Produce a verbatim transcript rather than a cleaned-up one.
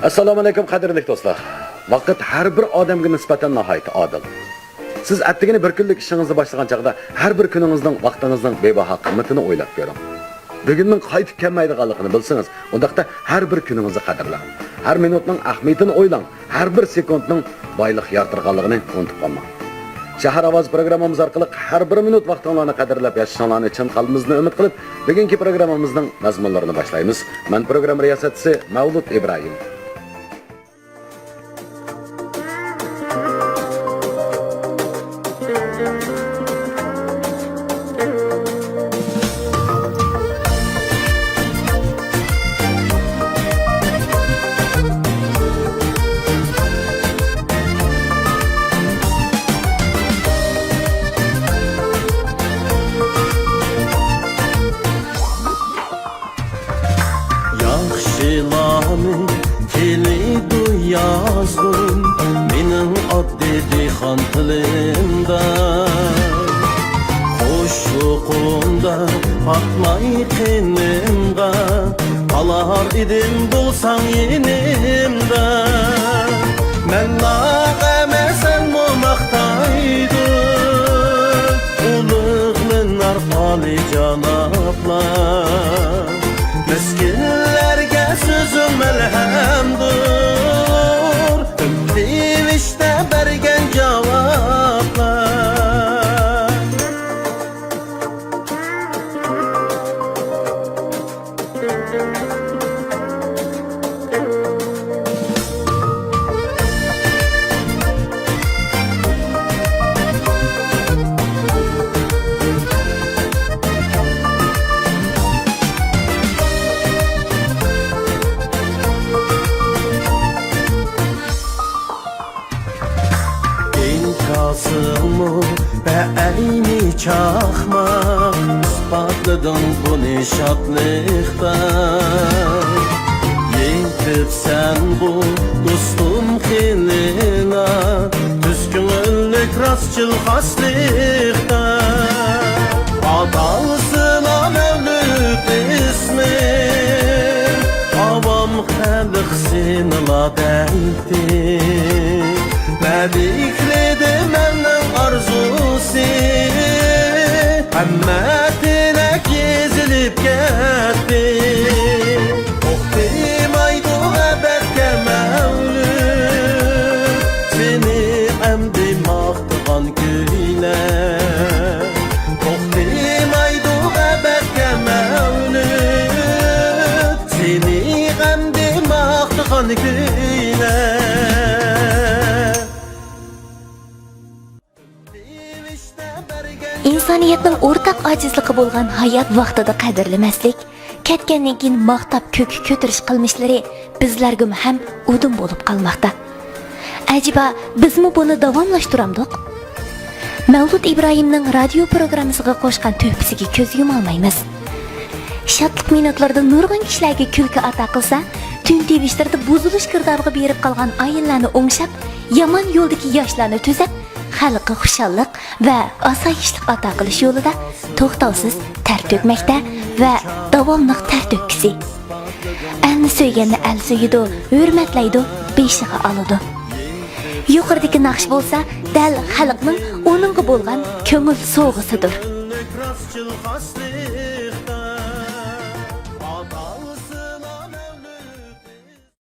ئەسسالامۇئەلەيكۇم، قەدىرلىك دوستلار. ۋاقىت ھەر بىر ئادەمگە نىسبەتەن ناھايىتى ئادىل. سىز ئەتىگىنى بىر كۈنلۈك ئىشىڭىزنى باشلىغان چاغدا ھەر بىر كۈنىڭىزنىڭ، ۋاقتىڭىزنىڭ بىباھا قىممىتىنى ئويلاپ كۆرۈڭ. بۈگۈننىڭ قايتىپ كەلمەيدىغانلىقىنى بىلسىڭىز، ئۇنداقتا ھەر بىر كۈنىڭىزنى قەدىرلەڭ. ھەر مىنۇتنىڭ ئەھمىيىتىنى ئويلاڭ، ھەر بىر سېكۇنتنىڭ بايلىق يارىتىدىغانلىقىنى ئۇنتۇپ قالماڭ. شەھەر ئاۋازى پروگراممىمىز ئارقىلىق ھەر بىر مىنۇت ۋاقتىڭلارنى قەدىرلەپ ياشىشىڭلارنى چىن قەلبىمىزدىن ئۈمىد قىلىپ، بۈگۈنكى پروگراممىمىزنىڭ مەزمۇنلىرىنى باشلايمىز. مەن پروگرامما رىياسەتچىسى مەۋلۇت ئىبراھىم. ياخشىلارنى تىلىدۇ يازغۇم، مېنىڭ ئاددىي دېھقان تىلىمدا. قوشۇقۇمدا پاتماي قېنىمغا، قالار ئىدىم بولساڭ يېنىمدا. مەن ناغ ئەمەس، سەنمۇ ماختايدۇ ئۇلۇغلىنار ئالىيجانابلار. مىسكىنلەرگە سۆزۈڭ مەلھەمدۇر، تىۋىشتە بەرگەن جاۋابلار. ئىنكاسىڭمۇ بەئەينى چاقماق، ئىسپاتلىدىڭ بۇنى شادلىقتا. يېتىپسەن بۇ دوستۇم خېلىلا، تۈز كۆڭۈللۈك راستچىل خاسلىقتا. ئاتالسىلا مەۋلۇت ئىسمى، ئاۋام خەلق سېنىلا دەيتتى. مەدھىيلىدى مەننىڭ ئارزۇسى، ھەممە تىلەك يېزىلىپ كەتتى. توختىمايدۇ ئەبەدكە مەۋلۇت، سېنى ئەمدى ماختىغان كۈيلەر. توختىمايدۇ ئەبەدكە مەۋلۇت، سېنى ئەمدى ماختىغان كۈيلەر. ئىنسانىيەتنىڭ ئورتاق ئاجىزلىقى بولغان ھايات ۋاقتىدا قەدىرلىمەسلىك، كەتكەندىن كېيىن ماختاپ كۆككە كۆتۈرۈش قىلمىشلىرى بىزلەرگىمۇ ھەم ئۇدۇم بولۇپ قالماقتا. ئەجەبا، بىزمۇ بۇنى داۋاملاشتۇرامدۇق؟ مەۋلۇت ئىبراھىمنىڭ رادىيو پروگراممىسىغا قوشقان تۆھپىسىگە كۆز يۇمالمايمىز. شادلىق مىنۇتلىرىدا نۇرغۇن كىشىلەرگە كۈلكە ئاتا قىلسا، تۈن تىۋىشلىرىدا بۇزۇلۇش گىردابىغا بېرىپ قالغان ئائىلىلەرنى ئوڭشاپ، يامان يولدىكى ياشلارنى تۈزەپ، خەلققە خۇشاللىق ۋە ئاسايىشلىق ئاتا قىلىش يولىدا توختاۋسىز تەر تۆكمەكتە ۋە داۋاملىق تەر تۆككۈسى. ئەلنى سۆيگەننى ئەل سۆيىدۇ، ھۆرمەتلەيدۇ، بېشىغا ئالىدۇ. يۇقىرىدىكى ناخشا بولسا دەل خەلقنىڭ ئۇنىڭغا بولغان كۆڭۈل سوۋغىسىدۇر.